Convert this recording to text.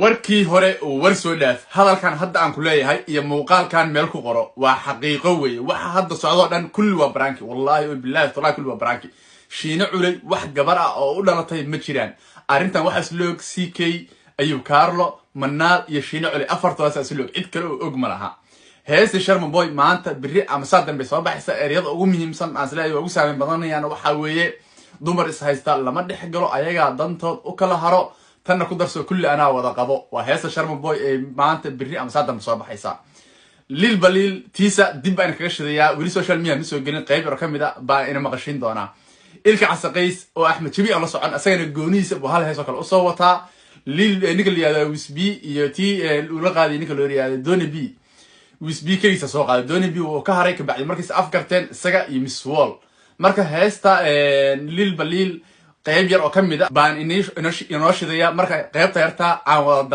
Warkii hore uu war soo dhaaf. Hadalkan hadda aan ku leeyahay iyo muuqaalkan meel ku qoro, waa xaqiiqo weeye. Waxa hadda socdoo dhan kulli waa prank-i, wallahi oo billahi tallahi, kulli waa prank-i. Shiine Culey wax gabar ah oo u dhalatay ma jiraan. Arrintan waxaa isla og CK, Ayub Carlo, Manaal iyo Shiine Culey. Afartoodaas isla og, cid kale oo og ma laha. Heesta Sharma Boy maanta, biri ama saa dambe soo baxaysa. Ereyada ugu muhiimsan aan isleeyahay waa ugu saameyn badanayaan waxaa weeye: "Dumar is haysta lama dhex galo, ayagaa dantood u kala haro. Tanna ku darso, kulli anaa wada qabo." Waa heesta Sharma Boy ee maanta, biri ama saa dambe soo baxaysa. Liil Baliil tiisa dib baan kaga shidayaa. Weli social media ma soo gelin, qayb yaro ka mid a baa ina maqashiin doonaa. Ilka Casaqays oo Axmed Jabi aan la socon, isagana goonihiisa buu hal hees oo kale usoo wataa. Liil ninka la yihahdo Wisb iyo tii uu la qaaday ninka loo yihahdo Doni B, Wisb keligiisa soo qaaday, Doni B wuu ka haray kabacdi markiis afgarteen isaga iyo Miss Wall. Marka heesta Liil Baliil qayb yar oo ka mid a baan inoo shidaya. Marka qaybta yartaa aan wada